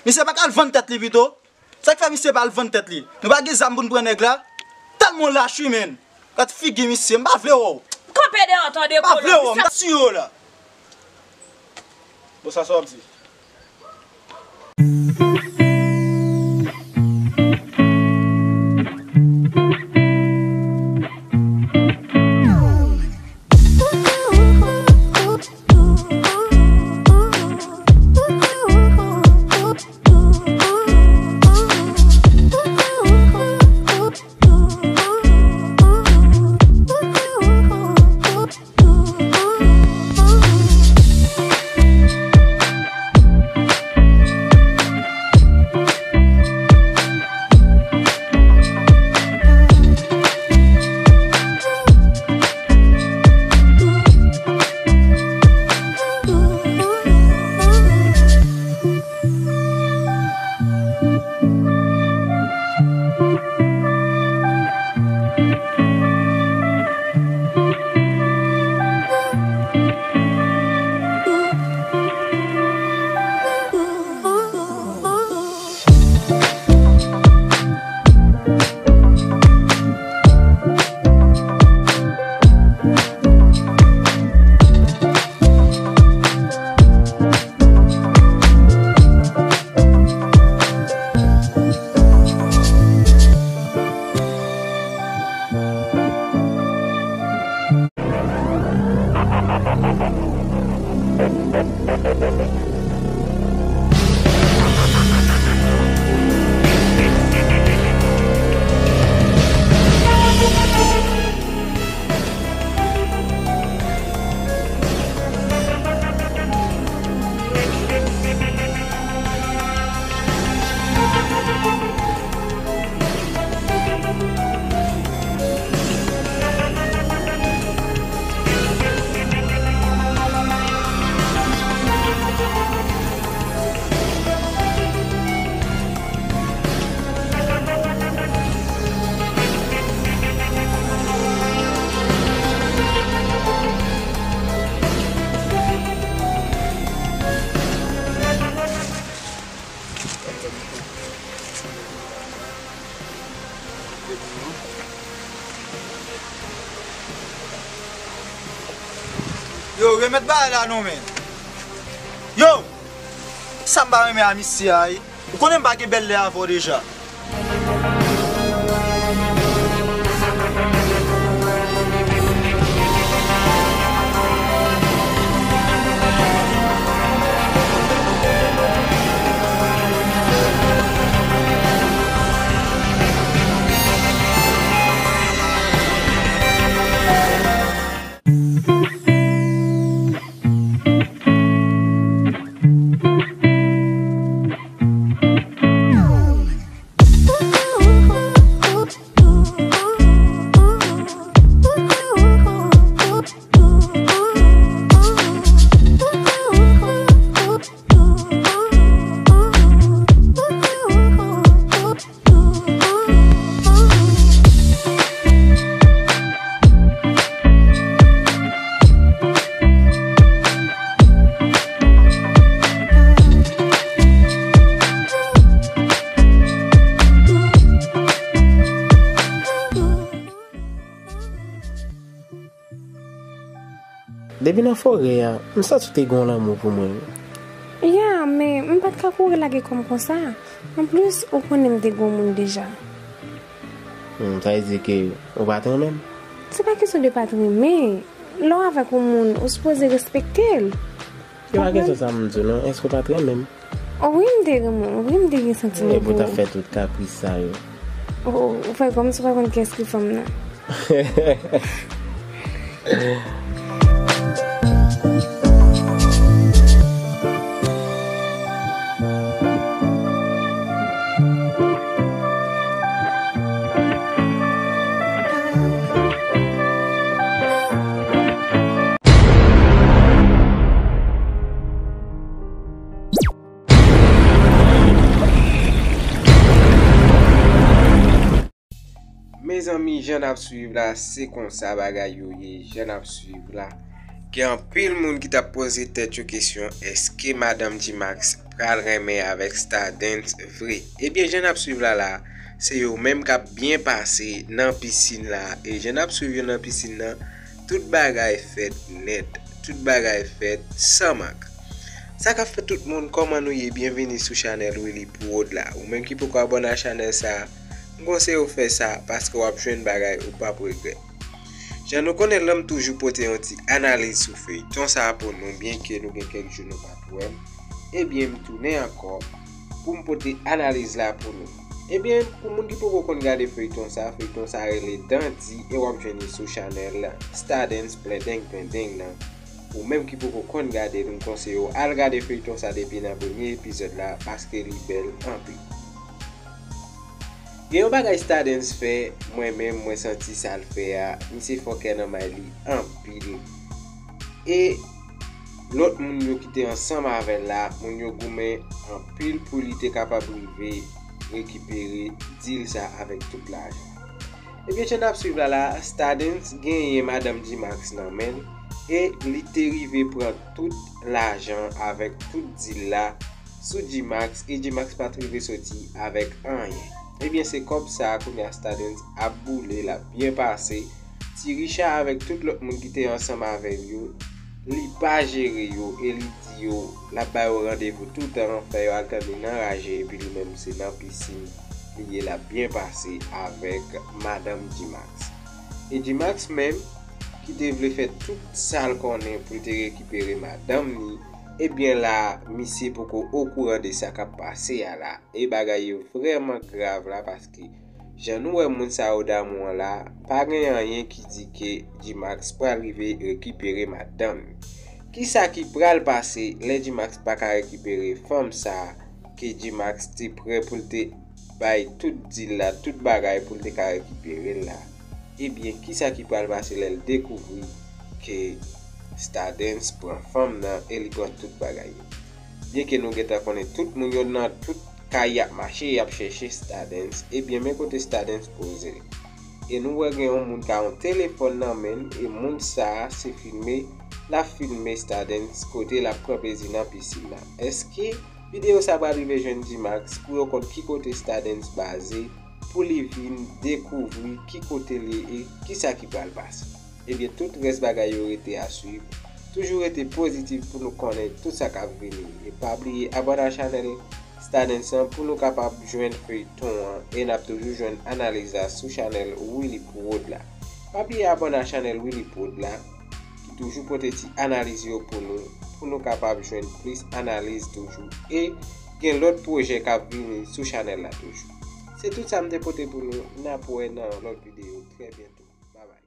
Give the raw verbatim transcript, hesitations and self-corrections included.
Misye pa ka al vann tèt li pito? Sa k fè misye pa al vann tèt li? Nou pa gen zam pou n pran nèg la? Tèlman w lach wi, menn. Gad figi misye, m pa vle wè w. Kanpe deyò, tande, m pa vle wè w, m ta tiye w la. Bon, sa sa w ap di? Yo, remèt bagay la non, men. Yo! Sa m pa renmen a misye a, wi. Ou konnen m pa gen bèl lè avè w deja. Depi nan forè a, m santi w te gen yon lanmou pou mwen. Ya, men m pa t ka kouri lage kò m konsa. Anplis, ou konnen m te gen yon moun deja. Hmm, sa vle di ke ou pa t renmen m? Se pa kesyon de pa t renmen. Lè w avèk yon moun, ou sipoze respekte l. Se pa kesyon sa m di w non. Èske w pa t renmen m? O wi, m te renmen w. Wi, m te gen santiman pou ou. Epi w t ap fè tout kapris sa yo. O, ou fè kòmsi w pa konn kiyès ki fanm nan. Mezanmi, jan n ap swiv la, se konsa bagay yo ye, jan n ap swiv la. Gen anpil moun ki t ap poze tèt yo kesyon, èske madanm G-Max pral renmen avèk Stardens vre? Ebyen, jan n ap swiv la la, se yo menm k ap byen pase nan pisin la. E jan n ap swiv yo nan pisin nan, tout bagay fèt nèt, tout bagay fèt san mank. Sa k ap fèt tout moun, kòman nou ye? Byenvini sou chanèl Willy Prod la. Ou menm ki poko abòne a chanèl sa, m konseye w fè sa paske w ap jwenn bagay ou p ap regrèt. Jan nou konnen, lanm toujou pote yon ti analiz sou feyton sa a pou nou, byenke nou gen kèk jou nou pa t wè m. Ebyen, m tounen ankò pou m pote analiz la pou nou. Ebyen, pou moun ki poko konn gade feyton sa, feyton sa rele Dandi e w ap jwenn li sou chanèl Stardens Plendeng Plendeng nan. Ou menm ki poko konn gade l, m konseye w al gade feyton sa depi nan premye epizòd la paske li bèl anpil. Gen yon bagay Stardens fè, mwen menm, mwen santi sa l fè a, misye fòkè nan may li anpil. E lòt moun yo ki te ansanm avè l la, moun yo goumen anpil pou li te kapab rive rekipere dil sa avèk tout lajan. Ebyen, jan n ap swiv la la, Stardens genyen madanm G-Max nan men l e li te rive pran tout lajan avèk tout dil la sou G-Max e G-Max pa t rive soti avèk anyen. Ebyen, se kòb sa a kounye a Stardens ap boule, l ap byen pase. Ti Richard avèk tout lòt moun ki te ansanm avè l yo, li pa jere yo e li di yo l ap ba yo randevou toutan, fè yo al tande nan raje epi li menm se nan pisin li ye, l ap byen pase avèk madanm G-Max. E G-Max menm, ki te vle fè tout sa l konnen pou l te rekipere madanm ni, ebyen la, misye poko okouran de sa k ap pase a la. E bagay yo vrèman grav la, paske jan nou wè moun sa yo damou an la, pa gen anyen ki di ke G-Max pral rive rekipere madanm ni. Kisa ki pral pase lè G-Max pa ka rekipere fanm sa a ke G-Max te prè pou l te bay tout dil la, tout bagay pou l te ka rekipere l la? Ebyen, kisa ki pral pase lè l dekouvri ke Stardens pran fanm nan e li pran tout bagay yo? Byenke nou gentan konnen tout moun yo nan tout kay y ap mache, y ap chèche Stardens, ebyen, men kote Stardens poze l. E nou wè gen yon moun k a yon telefòn nan men l, e moun sa a se filme, l ap filme Stardens kote l ap pran plezi nan pisin nan. Èske videyo sa pral rive jwenn G-Max pou yo konn ki kote Stardens baze, pou li vin dekouvri ki kote l ye e kisa ki pral pase? Ebyen, tout rès bagay yo rete a swiv. Toujou rete pozitif pou nou konnen tout sa k ap vini. E pa bliye abòne a chanèl Stardens lan pou nou kapab jwenn feyton an e n ap toujou jwenn analiz la sou chanèl Willy Prod la. Pa bliye abòne a chanèl Willy Prod la ki toujou pote ti analiz yo pou nou, pou nou kapab jwenn plis analiz toujou e gen lòt pwojè k ap vini sou chanèl la toujou. Se tout sa m te pote pou nou, n ap wè nan yon lòt videyo trè byento. Babay.